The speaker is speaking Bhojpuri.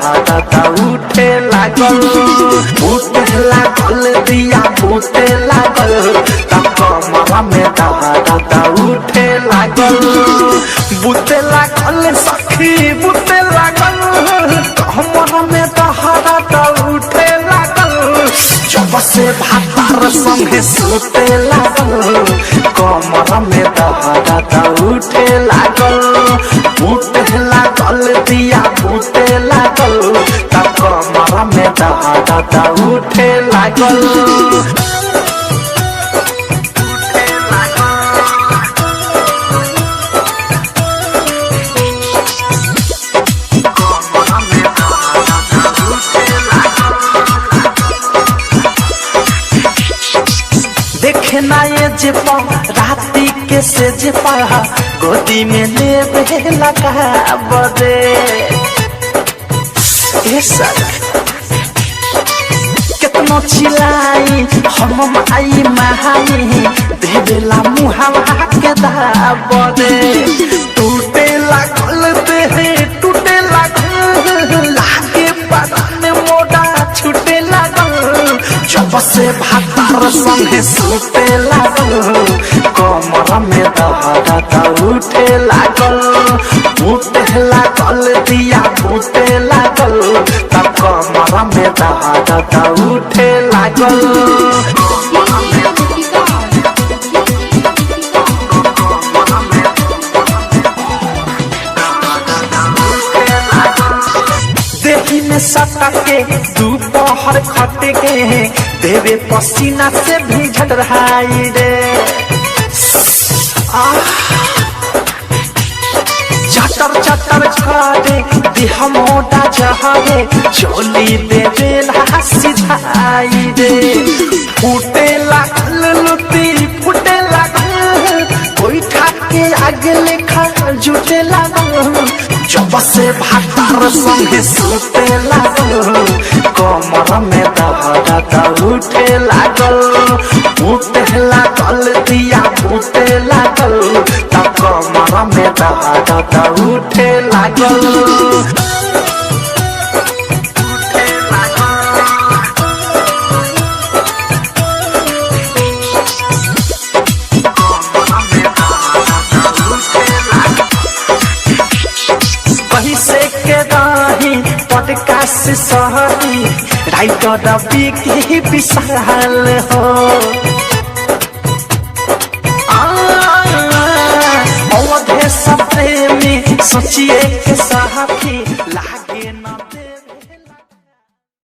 दहरदा उठे लागल, उठे लागल दिया उठे लागल, त कमर में दहरदा उठे लागल, बुते लागल सखी बुते लागल, कमर में दहरदा उठे लागल, जब से भातार संगे सुते लागल, कमर में दहरदा उठे लागल, उठे लागल दिया उठे लागल, त कमर में दहरदा उठे लागल। देखे ना ये जे पा राती के से जे पा गोदी में ले लगा बदे ए सर कितनो चिल्लाई हम आई महाई देवेला मुहावा के दाबदे, टूटे लागल देहे टूटे लागल, लागे पता मोड़ा छूटे लागल, जब से भातार संगे सुते लागल, कमर में दहरदा उठे लागल, उठे लागल दिया उठे लागल, त कमर में दहरदा उठे लागल। देही में सटके दोपहर खटके देवे पसीना से भीजल रहाई रे, चटर चटर झरे देह मोटा जहरे चोली देवे सिधाई रे, फूटे लागल लुटी फूटे लागल, कोई ठाके आगे लेखा जुटे लागल, जब से भातार संगे सुते लागल, कमर में दहरदा उठे लागल, उठे लागल दिया उठे लागल, त कमर में दहरदा उठे लागल। पैसे के रही पॉडकास्ट सहरी राइटर रवि की विशाल हो, अवधेश प्रेमी सोचिए के साथी लाग।